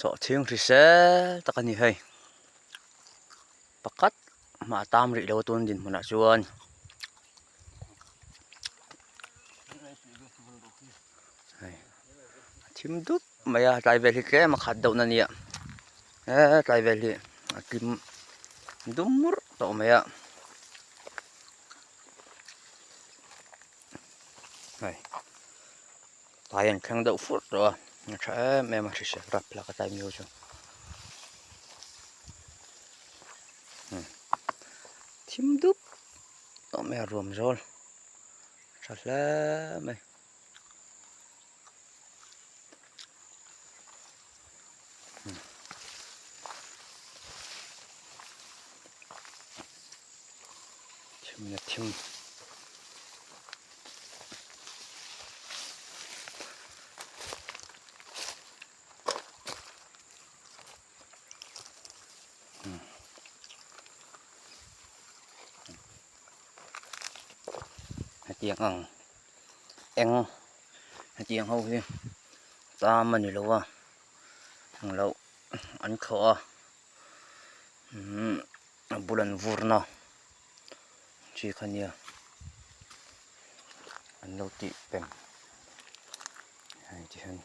Sawhchhing hrisel tak a ni hei pakhat mah a tam rih lo a tun dinhmunah chuan hei a thim dup mai a tlai vel hi tlem a khat deuh na nia he tlai vel hi a tlim dum mur tawh mai a hei. Tlai an thleng deuh fur tawh a a tha em em a hrisel rap lak a tlai miau chu thim dup tawh mai a ruam zawl a tha hle mai. Thimna thim. Hetiang ang eng hetiang ho hi tam a ni lo a englo an thlawh a umm a bul an vurna chi kha nia an lo tih pem hei ti hian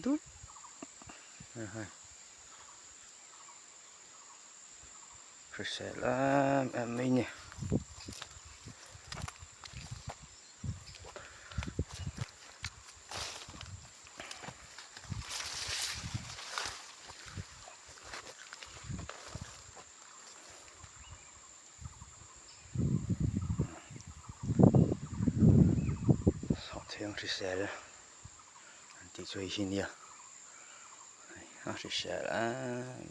dup hei hrisel em em mai a ni. Sawhtheng hrisel an tih chu hei hi nia a hrisel em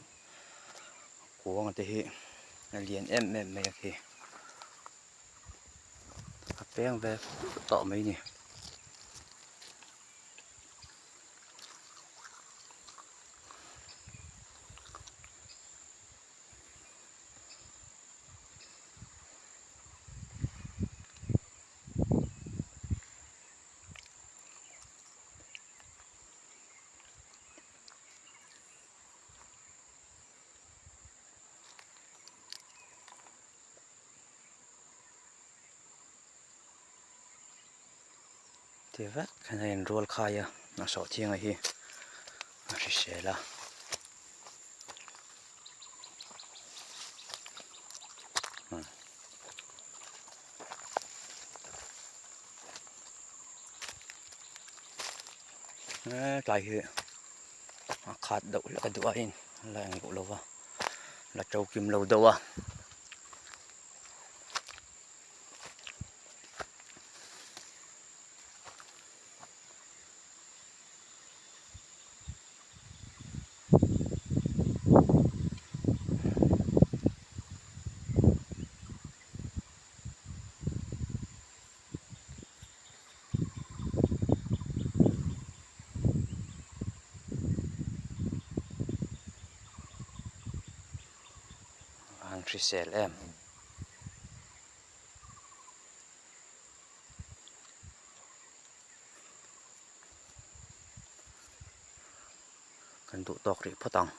kuang te hi a lian em em mai a khi. A peng ve tawh mai ni. Ti vek hian a inrual khai a a sawh thiang a hi a hrisel a. Hetlai hi a khat deuh hlek a duh aiin la eng duh lo va la to kim lo deuh a. An hrisel em. Kan duh tawk rih phawt ang.